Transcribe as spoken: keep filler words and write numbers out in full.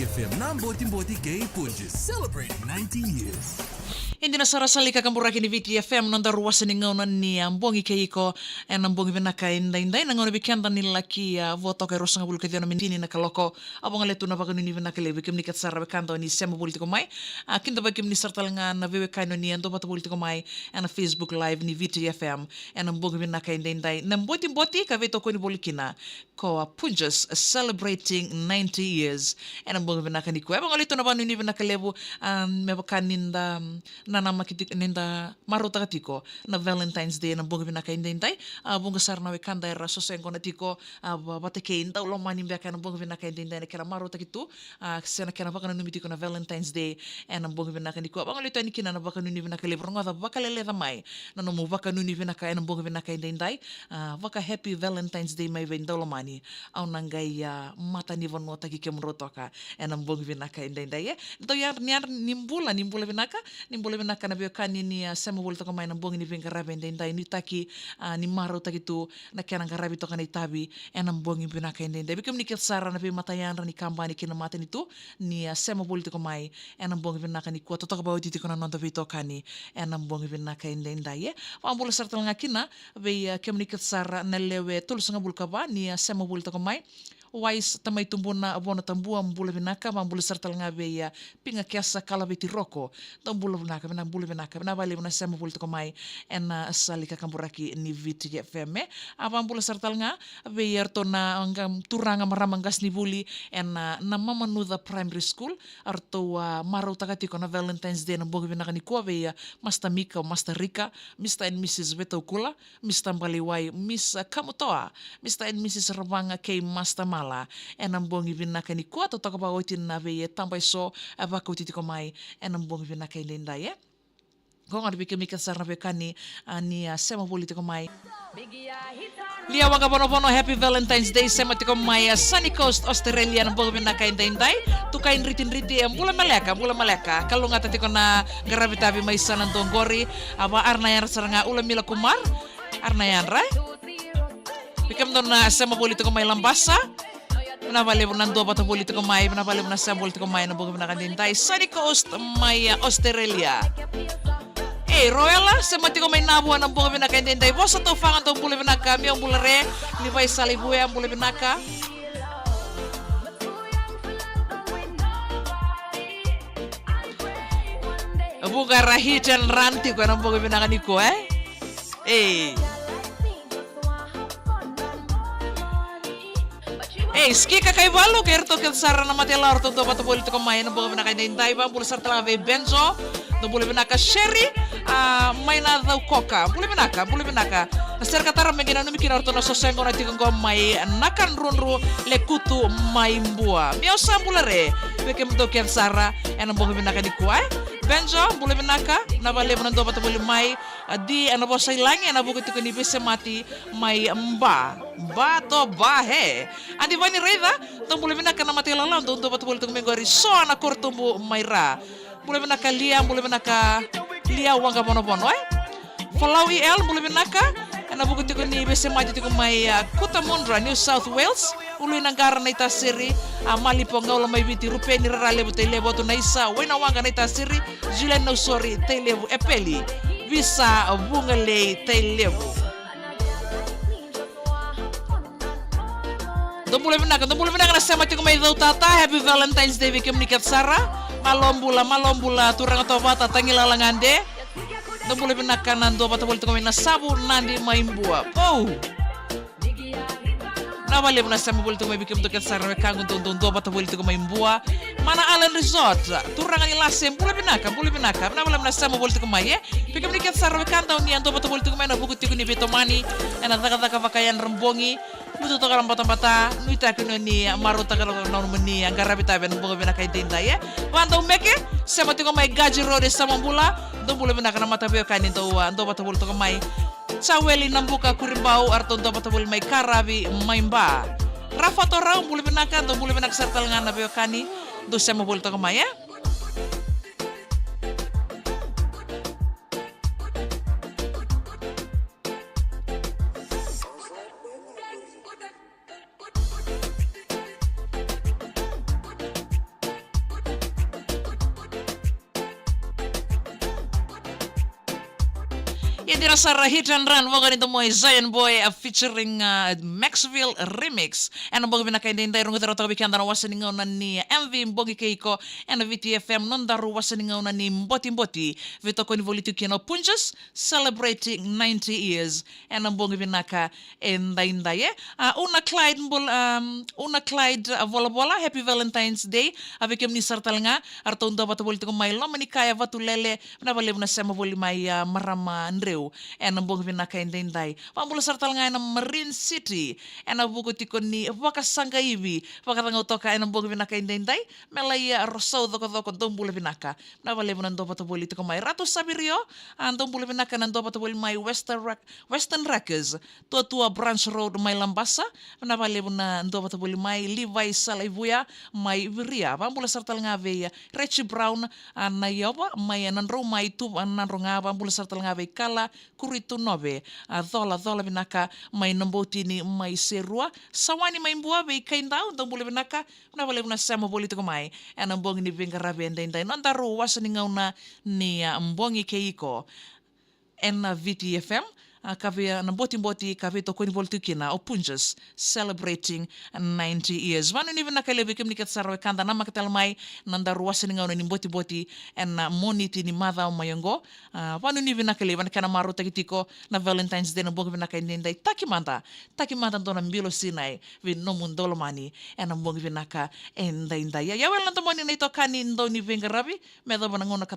F M na Botiboti kei Punjas. Celebrate ninety years. E dina sara, sa lika kaburaki ni Viti F M, na noda ruasa ni gauna ni a bogi kei iko. Ena bogi vinaka edaidai, na gauna vei keda ni laki a vo toka e ruasagavulu ka ciwa na miniti ni na kaloko. A vagaletu na vakanuinui vinaka levu vei kemuni kece sara na wekada o ni sema voli tiko mai. A kidavaki kemuni sara tale ga na veiwekani o ni a dua vata voli tiko mai ena Facebook Live ni Viti F M. Ena bogi vinaka edaidai, na Botiboti ka veitokoni voli kina ko a Punjas celebrating ninety years. Ena bogi vinaka nikua, e vagaletu na vakanuinui vinaka levu. A me vaka ni da nanamaki tiko, ni da marautaka tiko na Valentine's Day ena bogi vinaka edaidai. A vuqa sara na wekada era sosoqona tiko a va- vata kei daulomani beka ena bogi vinaka edaidai, na kena marautaki tu a se na kena vakananumi tiko na Valentine's Day ena bogi vinaka nikua. Vagaletu yani kina na vakanuinui vinaka levu. Rogoca vakaleleca mai na nomu vakanuinui vinaka ena bogi vinaka edaidai. A vaka happy Valentine's Day mai vei daulomani. Au na qai a matanivanuataki kemudrau toka ena bogi vinaka edaidai, e. Dau yadra ni yadra ni bula, ni bula vinaka. Ni bula vinaka na veiwekani ni a sema voli toka mai ena bogi ni veiqaravi edaidai. Nuitaki a ni marautaki tu na kena qaravi toka na itavi ena bogi vinaka edaidai. Vei kemuni kece sara na veimatayadra ni kabani kei na matanitu ni a sema voli tiko mai ena bogi vinaka nikua, totoka vakaoti tiko na noda veitokani ena bogi vinaka edaidai, e. Vakabula sara tale ga kina vei a kemuni kece sara na lewe tolusagavulu ka va ni a sema voli toka mai. Wise Tamai Tubuna Vono Tabua, bula vinaka. Vakabula sara tale ga vei a Piga Kesa Kalaveti Roko, dau bula vinaka, vinaka, bula vinaka, vinaka vakalevu na sema voli tiko mai ena sala ni kakaburaki ni Viti F M, e. A vakabula sara tale ga vei iratou na qa- turaga marama qasenivuli ena na Mamanuca Primary School, eratou a marautaka tiko na Valentine's Day ena bogi vinaka nikua, vei a Master Mika, Master Rika, Mister and Missus Vetaukula, Mister Balewai, Miss Kamutoa, Mister and Missus Ravaga kei Master Mala. Ena bogi vinaka nikua, totoka vakaoti na vei e taba eso a vakaoti tiko mai ena bogi vinaka edaidai, e. Ko gona vei kemuni kece sara na veiwekani a ni a sema voli tiko mai. Lia Waqa Vonovono, happy Valentine's Day, sema tiko mai a Sunny Coast, Australia, na bogi vinaka edaidai. Tukai Dritidriti, e bula maleka, bula maleka. Kalougata tiko na qaravi tavi mai Sanadua qori. A va ara na yadra sara ga, Ula Mila Kumar. Ara na yadra, e. Vei kemudou na sema voli tiko mai Labasa, vinaka vakalevu na dua vata voli tiko mai, vinaka vakalevu na sema voli tiko mai ena bogi vinaka edaidai. Sunny Coast mai a Australia. Ei, Roela, sema tiko mai Navua ena bogi vinaka edaidai. Vosa Taufaga, dou bula vinaka, meu bula re. Livai Saleivue, bula vinaka. Vuqa era hit and run tiko ena bogi vinaka nikua, e? Ei. Ei, Skika Kaivalu kei iratou kece sara na matailalai, ratou dua vata voli tiko mai ena bogi vinaka edaidai. Vakabula sara tale ga vei Benjo, dou bula vinaka. Sherry, a, mai na Caukoka, bula vinaka, bula vinaka. Na sere ka tara me qai nanumi kina o ratou na sosoqona tiko qo mai Nakadrudru, Lekutu, mai Bua. Meu sa bula re vei kemudou kece sara ena bogi vinaka nikua, e. Benjo, bula vinaka, vinaka vakalevu na dua vata voli mai. A di ena vosa i lagi ena vuku tiko ni veisemati mai Ba, Ba to Ba, he. A di Vani Raica, dou bula vinaka na matailalai, dou dua vata voli tiko mai qori. So na Korotubu mai Ra. Bula vinaka Lia, bula vinaka Lia Waqa Vonovono, e. Falau E L, bula vinaka. Ena vuku tiko ni veisemati tiko mai a Cootamundra, New South Wales. Ulu i Naqara, Naitasiri, a Malipo, Gaula mai Viti, Rupeni, Raralevu, Tailevu, Atu Naisa, Wainawaqa, Naitasiri, Julian Nausori, Tailevu, Epeli, Visa, Vugalei, Tailevu. Dou bula vinaka, dou bula vinaka na sema tiko mai Cautata. Happy Valentine's Day vei kemuni kece sara. Malo bula, malo bula, turaga Tovata, Tagilala Gade. Dou bula vinaka na dua vata voli tiko mai Nasavu, Nadi mai Bua. Pou. Vinaka vakalevu na sema voli tiko mai vei kemudou kece sara na wekaqu, dou dua vata voli tiko mai Bua. Mana Island Resort, turaga ni Lase, bula vinaka, bula vinaka. Vinaka vakalevu na sema voli tiko mai, e. Vei kemuni kece sara na wekada o ni a dua vata voli tiko mai ena vuku tiko ni veitomani ena cakacaka vakayadra bogi. Lutu toka na batabata, nuitaki ni o ni a marautaka na nomuni a qaravi tavi ena bogi vinaka edaidai, e. Vadaumeke, sema tiko mai Gaji Road e Samabula. Dou bula vinaka na mataveiwekani, dou a dua vata voli tiko mai. Jaweli Nabuka Kuribau, eratou dua vata voli mai Karavi mai Ba. Rafato Rau, bula vinaka, dou bula vinaka sara tale ga na veiwekani, dou sema voli toka mai, e. Dira sara Hit and Run, voqa ni domo i Zion Boy, uh, featuring, uh, Maxville Remix. Ena bogi vinaka edaidai, rogoci rawa toka vei keda na wasa ni gauna ni M V Bogi Kei Iko ena Viti F M, nodaru wasa ni gauna ni botiboti. Veitokoni voli tu kina o Punjas, celebrating ninety years. Ena bogi vinaka edaidai, e. A, Una Clyde, bol-, um, Una Clyde, a, Volavola, happy Valentine's Day. A, vei kemuni sara tale ga, a ratou dua vata voli tiko mai Loma ni Kaya, Vatulele, vinaka vakalevu na sema voli mai, a, Marama Dreu. Ena bogi vinaka edaidai. Vakabula sara tale ga ena Marine City. Ena vuku tiko ni Vakasaqaivi. Vakacagau toka ena bogi vinaka edaidai. Me lai, a, Rosau Cokocoko, dou bula vinaka. Vinaka vakalevu na dua vata voli tiko mai Ratu Savirio, a, dou bula vinaka na dua vata voli mai Western Rec-, Western Records, Tuatua Branch Road mai Labasa, vinaka vakalevu na dua vata voli mai Levi Salaivuya mai Viria, vakabula sara tale ga vei, a, Richie Brown, a, Naiova mai, a, Nadrou mai tu, a, Nadroga, vakabula sara tale ga vei Kala Kuritu Nove, a, Cola, Cola vinaka mai Naboutini mai Serua, Sawani mai Bua vei Kaidau, dou bula vinaka, vinaka vakalevu na sema voli tiko mai ena bogi ni veiqaravi edaidai, nodaru wasa ni gauna ni, a, Bogi Kei Iko ena Viti F M, a, ka vei, a, na botiboti ka veitokoni voli tu kina o Punjas, celebrating ninety years. Vanuinui vinaka levu vei kemuni kece sara wekada na maka tale mai na nodaru wasa ni gauna ni botiboti ena Moniti ni macawa mai oqo. A, vanuinui vinaka levu ena kena marautaki tiko na Valentine's Day na bogi vinaka edaidai. Taki mada, taki mada dua na bilo sinai vei nomu daulomani ena bogi vinaka edaidai. Ia, ia, wele na domoni na itokani dau ni veiqaravi, me yacova na gauna ka